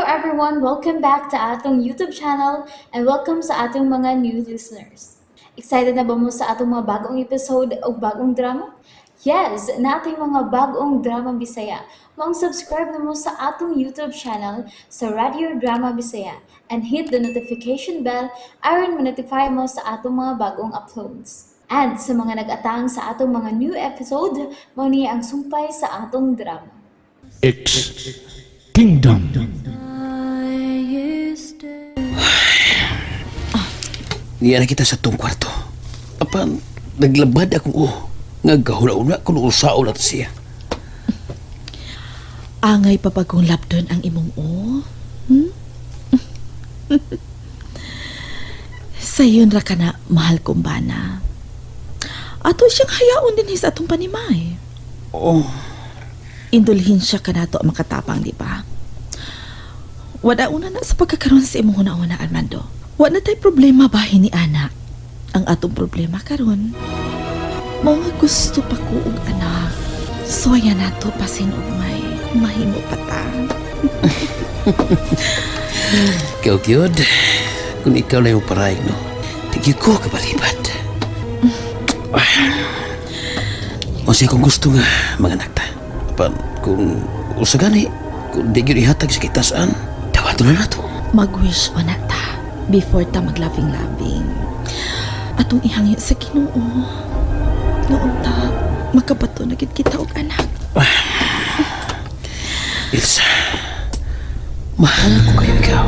Everyone! Welcome back to atong YouTube channel and welcome sa atong mga new listeners. Excited na ba mo sa atong mga bagong episode o bagong drama? Yes, nating mga bagong drama Bisaya. Maong subscribe na mo sa atong YouTube channel sa Radio Drama Bisaya and hit the notification bell aron ma-notify mo sa atong mga bagong uploads. And sa mga nag-atang sa atong mga new episode, mao ni ang sumpay sa atong drama. X Kingdom. Niya na kita sa tong kwarto. Apan, naglabad akong oh. Nga gahuna-una kung usaon na siya. Angay papagong labdon ang imong o. Hmm? Sayon ra ka na, mahal kong bana. Ato siyang hayaon din sa atong panimay. Oh, Indulhin siya ka nato ang makatapang, di ba? Wala una na sa pagkakaroon sa imong una-una, Armando. Wa na tay problema ba ni ana? Ang atong problema karon, mga gusto pa ko og anak. Soya nato pasin og may mahimo pa ta. Ikaw gyud. Kung ikaw na yung paraig, no? Tigyo ko kabalibat. O siya kung gusto nga, mga anak ta. Apan, kung usa gani, kung di gyud ihatag sa kitasan, dawato na nato. Mag-wish o na ta before ta maglaving-laving. Atong ihangyo sa Ginoo. Noon ta, makabato na gid kita og anak. Ilsa, mahal ko kayo ikaw.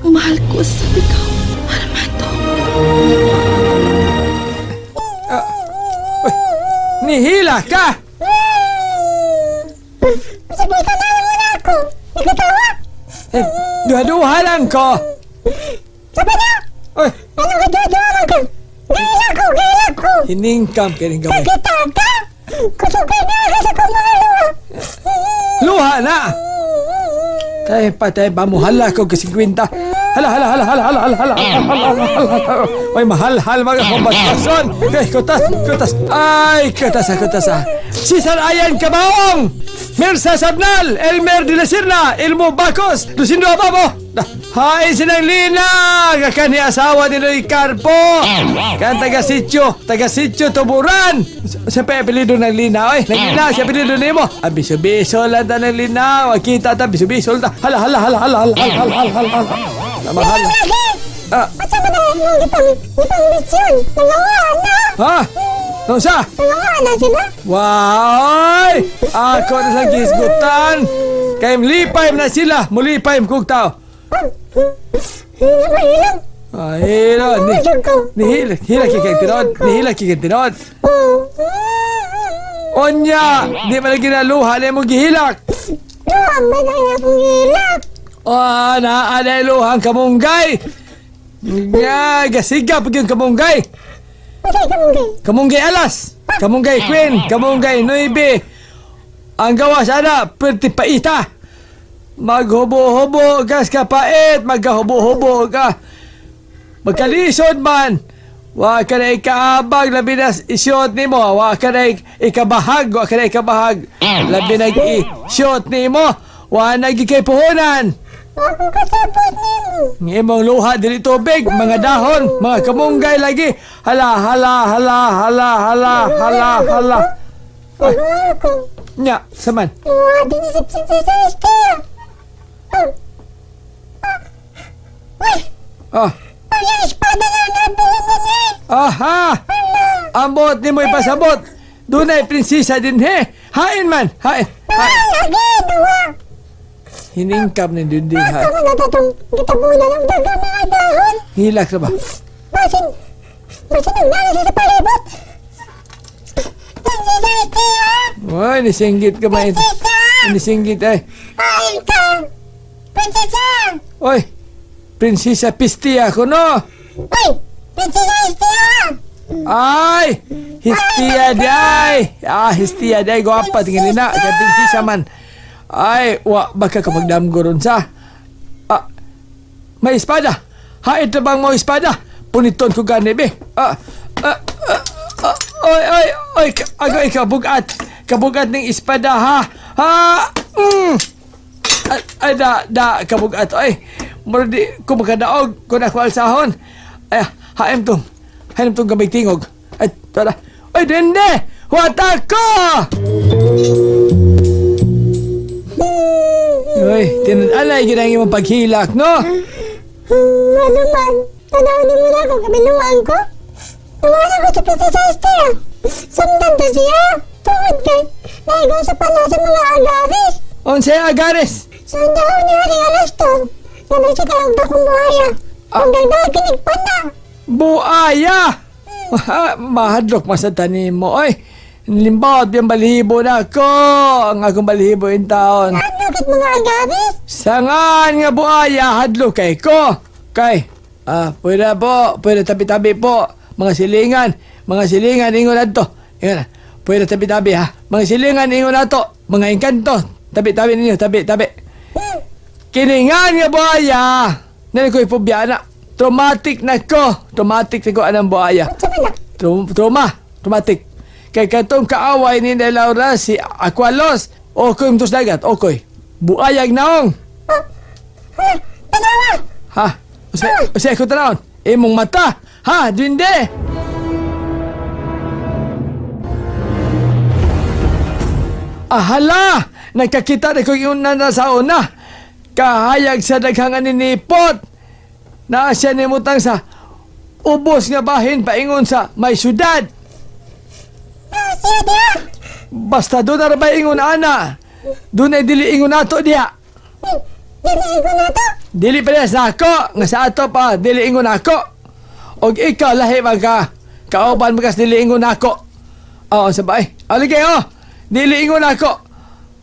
Mahal ko sa ikaw, Armando. Nihila ka! Sabitan na mo na ako! Nagkatawa! Eh, duha-duha lang ko! Sabi na! Oy, Ano ka duha-duha lang ko? Gahila ko! Gahila ko! hiningkam kining gamay. Kita ka! Kusugay na ka sa kong mga luha! Luha na! Tay, patay ba mo hala ko kasi kwinta. Hala, hala, hala, hala, hala, hala, hala, hala, hala, hala, hala. Oy, mahal, hal, mga kumbasbason. Kay, kutas, kutas. Ay, kutas, kutas. Cesar Ayan Kabaong! Mirsa Sabnal! Elmer de la Serna! Elmo Bacos! Lucindo Ababo! Hain silang lina! Kakani asawa ni Roy Carpo! Kan taga sityo, taga sityo Tuburan! Sa pa apelido ng lina, oy. Ng lina, siya apelido nimo. Ah, biso-biso lang ta ng lina. Wa kita ta biso-biso ta. Hala, hala, hala, hala, hala, hala, hala, hala, hala. Mahal. Lagi! Ah, At sa mga mong gipang gipang misyon! Nangawa na! Ha? Ano sa? Nangawa na sila! Wow! Ako na lang gisgutan. Kay lipay na sila, mulipay kog tao. Mahilang! Ay, no, ni, Mahilog ko! nihila, hila kikay tinod, nihila kikay tinod. Onya, di man lagi naluha na imong gihilak. Luha man ang akong hilak! Oh, naa na iluhang kamunggay. Nga, gasiga pag yung kamunggay. Patay ka mong gay! Kamunggay alas, kamunggay queen, kamunggay nuibe. Ang gawas ana, perti paita. Maghubo-hubo ka sa kapait, magkahubo-hubo ka. Magkalisod man. Wa ka na ikaabag, labi na isyot nimo. Wa ka na ikabahag, wa ka na ikabahag. Labi na isyot nimo. Wa na gikay puhunan. Ako kasabot nimo! Ang imong luha dili tubig, mga dahon, mga kamunggay lagi. Hala, hala, hala, hala, hala, hala, hala. Ay, Nangawa ko! nya, saman. Luha din isip sa sa Ah! Uy! Ah, Ay, yung espada na nabilin na niya! Aha! Ambot ni mo ipasabot. Dunay prinsesa din he. Hain man, hain. Ay, Hain. lagi! Duha! Hiningkam ni Dundi ha. Ako na tatong gitabunan ng daga mga dahon! Hilak na ba? Basin! Basin ang nasa sa palibot! Prinsesa Estia! Uy, nisinggit ka ba? Prinsesa! Nisinggit ay. Ay ka! Prinsesa! Oy, prinsesa Pistia ko no. Ay! Prinsesa Estia! Ay! Histia di ay! Ah, histia di ay. Gwapa tingin na. Kaya prinsesa man. Ay, wa, baka ka magdamgo ron sa. Ah, may espada. Hait na bang mo espada? Puniton ko gani, be. Ah, ah, ah, ah, oy, oy, oy, agoy, kabugat. Kabugat ng espada, ha? Ha? Mm. Ay, da, da, kabugat. Ay, mura di ko makadaog kung ako alsahon. Ay, haim tong, haim tong gamay tingog. Ay, tara. Ay, dende! Huwata ko! Uy, tinanalay ginang imong paghilak, no? Ano man, tanaw ni mo na kung kabiluan ko. Nawala ko sa Prinsesa Esther. Sundan to siya. Tungod kay, naigo sa pala sa mga agaris. Unsay agares? Sundan ni Hari Alastor. Nanay siya kaong dakong buhaya. Ang dagdag kinigpan na. Buaya! Mahadlok masad mo, oy. Limbawat yung balihibo na ako. Ang akong balihibo in taon. Ano kit mga agaris? Sangan nga buaya, hadlok kay ko. Kay, pwede po, pwede tabi-tabi po. Mga silingan, ingon na to. Ingon na, pwede tabi-tabi ha. Mga silingan, ingon na to. Mga engkanto, tabi-tabi ninyo, tabi-tabi. Kiningan nga buaya. Nani ko'y phobia na. Traumatic na ko. Traumatic na ko anang buaya. Sa man na. Trauma. Traumatic. Kay katong kaaway ni Inday Laura si Aqualos. Okoy mtos dagat. Okoy. Buayag naong. Hala, tanawa! Ha? Usa ko tanawon. Imong mata. Ha? Dinde. Ahala! Nagkakita na kong una na sa una. Kahayag sa daghang aninipot. Naa siya nimutang sa ubos nga bahin paingon sa may syudad. Ah, siya diha! Basta doon na ba ingon ana. Doon ay dili ingon ato diha. Dili ko na to. Dili pa niya sa ako, nga sa ato pa, dili ingon ako. Og ikaw lahi man ka, kauban mo kas dili ingon ako. Oo, sabay. Ali kayo, dili ingon ako.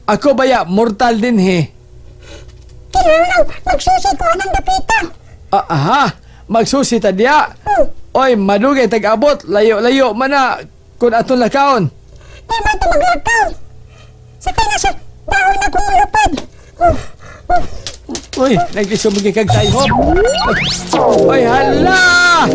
Ako baya, mortal din he. Kailangan magsusi ko ng dapita. Ah, aha, magsusi ta diya. Oy, madugay tag-abot, layo-layo man na kung atong lakaon. Di man ito maglakaw. Sakay na siya. Daon na kong malupad. Oh, oh. Uy, naglisumagi kag tayhop. Uy, hala!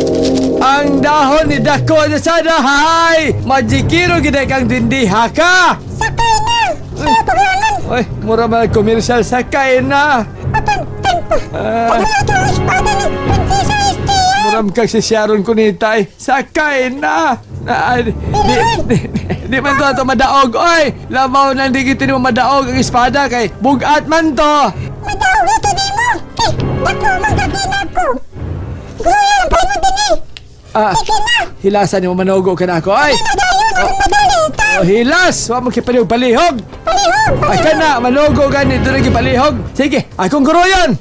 Ang dahon ni Dako na sana, hay! Majikiro gid kang dindiha ka! Sakay na! Kaya paglangan. Uy, mura man commercial sakay na. Apan, tempo. Ah. Pagwala ito ang espada ni Prinsesa Estia. Mura man kag si Sharon Cunita, ay. Sakay na! Na, ay, di, di, di, man to ato madaog. Oy, labaw na hindi kita mo madaog ang espada kay bugat man to. Madawag ito di mo. Kay, dako man kakina ko. Gruya ang pahingon din eh. Ah, Sige na. hilasan mo manugo ka na ako. Ay, Nadayon ang madali ito. oh, hilas! Wa mo kipalihog palihog. Palihog. Ay ka na, manugo gani doon ang palihog. Sige, akong guruyon!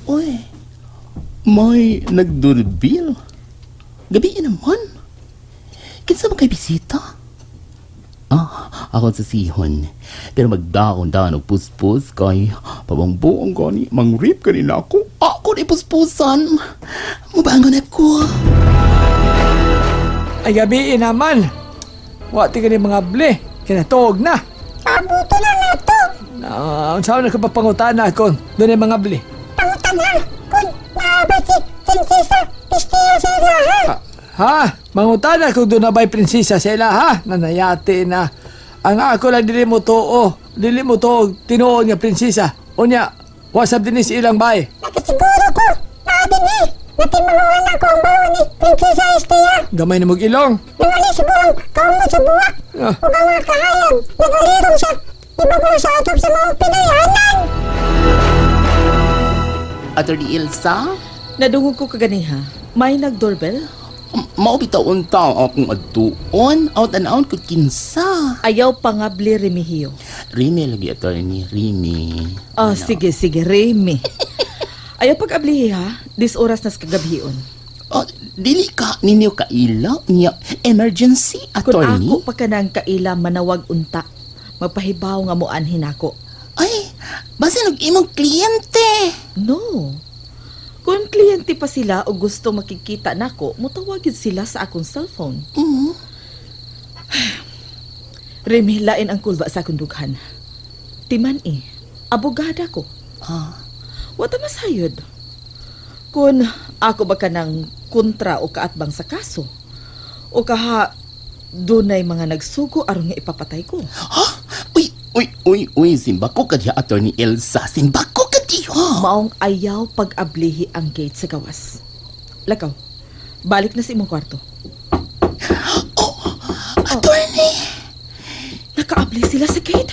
Uy, may nagdurbil. Gabi naman. Kinsa man kay bisita? Ah, ako sa sihon. Pero magdaon-daon og puspos kay pabangbuong gani, mangrip kanina ako. Ako ni puspusan. Mubangon ako. Ay gabi naman. Wa ti kani mga ble. Kinatuog na. Abuto na na to. Na, unsa na ka papangutan akon? Doon ay mga ble. Pangutan ha. Kung naabay si Prinsesa Estia sa ilaha. Ha? Ha? Mangutan ako doon na ba'y prinsesa sa ila ha? Nanayati na. Ang ako lang dili mo tuo. Dili mo tuo tinuod nga prinsesa. Unya, wasap din si ilang bay. Nakasiguro ko. Naa din eh. Natimanguan ako ang bawo ni Prinsesa Estia. Gamay na mong ilong. Nangali siguro ang kaumot sa buwak. Ah. Ug ang mga kahayag. Nagalirong siya. Ibabaw sa atop sa mga Pinayanan. Attorney Ilsa, Nadungog ko kaganiha. May nag-doorbell? mao bitaw unta akong adtuon. Out and out ko kinsa. Ayaw pangabli Remigio. Rimi lagi attorney, Rimi. Ah, sige, sige, Remy. Ayaw pag-ablihi ha. Dis oras nas kagabhion. Oh, dili ka ninyo kaila niya emergency Kung attorney. ako pa ka ng kaila manawag unta, magpahibaw nga mo anhin ako. Ay, basta nag imong kliyente. No. Kung kliyente pa sila o gusto makikita nako, mutawag yun sila sa akong cellphone. Mm. Remy, lain ang kulba sa akong dughan. Timan eh, abogada ko. Ah, Wata masayod. Kung ako ba ka ng kontra o kaatbang sa kaso, o kaha Dunay mga nagsugo aron nga ipapatay ko. Ha? Uy, uy, uy, uy, simbako ka diha, Attorney Elsa. Simbako ka diha. Maong ayaw pag-ablihi ang gate sa gawas. Lakaw, balik na sa imong kwarto. Oh, Attorney! Nakaabli sila sa gate.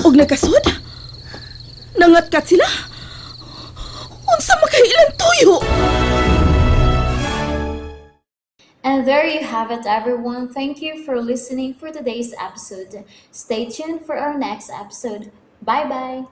Og nagkasod. Nangatkat sila. Unsa makailang tuyo? And there you have it, everyone. Thank you for listening for today's episode. Stay tuned for our next episode. Bye bye.